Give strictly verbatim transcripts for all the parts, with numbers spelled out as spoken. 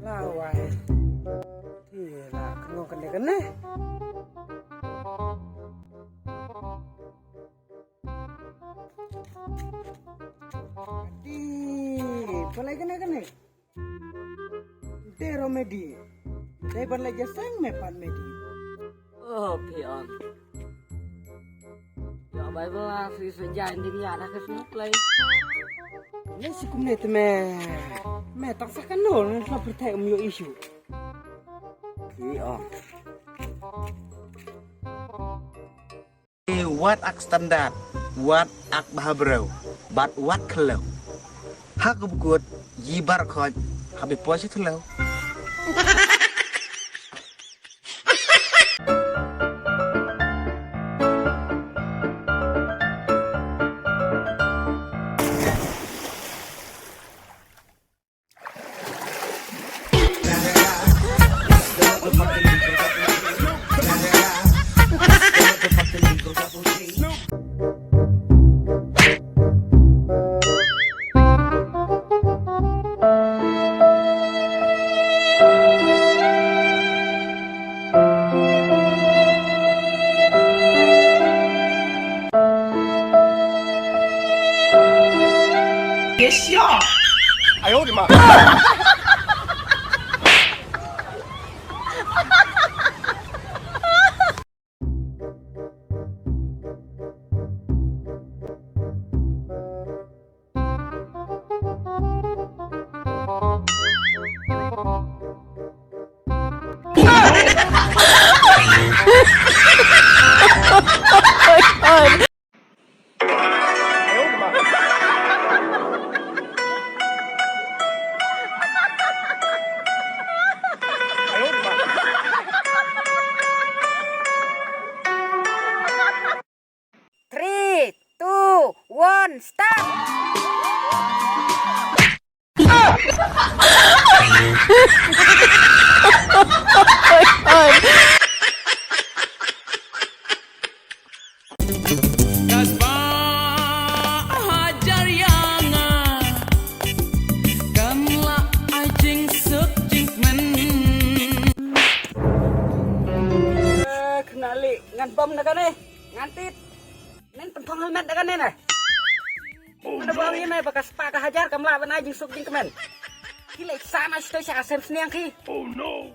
Lawai. Ti la kano kane kane. Ti, palai kane kane. Te ro medi. Te palai jaseng me pan medi. Oh, pion. Ya, Bible lah, si sejain din ya, dah ke snow play. Ni si kumne te me. Me tak sa kano, ni sa pertai um yo issue. Pion. Wat ak standard, wat ak bha breu, bad wat khlem. Ha ka bukut, yi bar khot, ha bi poi shi thlem. Three, two, one, start! Katba hajar ïa nga, kan lah ai jingsuk jingkmen. Eh, kena leh, ngan bom na kane, ngan tit. Men pynthong helmet da kane ne. Mana bang ïa me ba ka spah ka hajar kam lah ban ai jingsuk jingkmen. Ki leh sa na shu sha ka sem sniang ki. Oh no.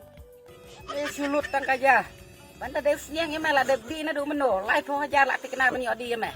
Eh, shu lut tang ka ja. Ban da dei sniang ïa me la dep dih naduh mynno. Laiphew hajar la tikna ban ïoh dih ïa me.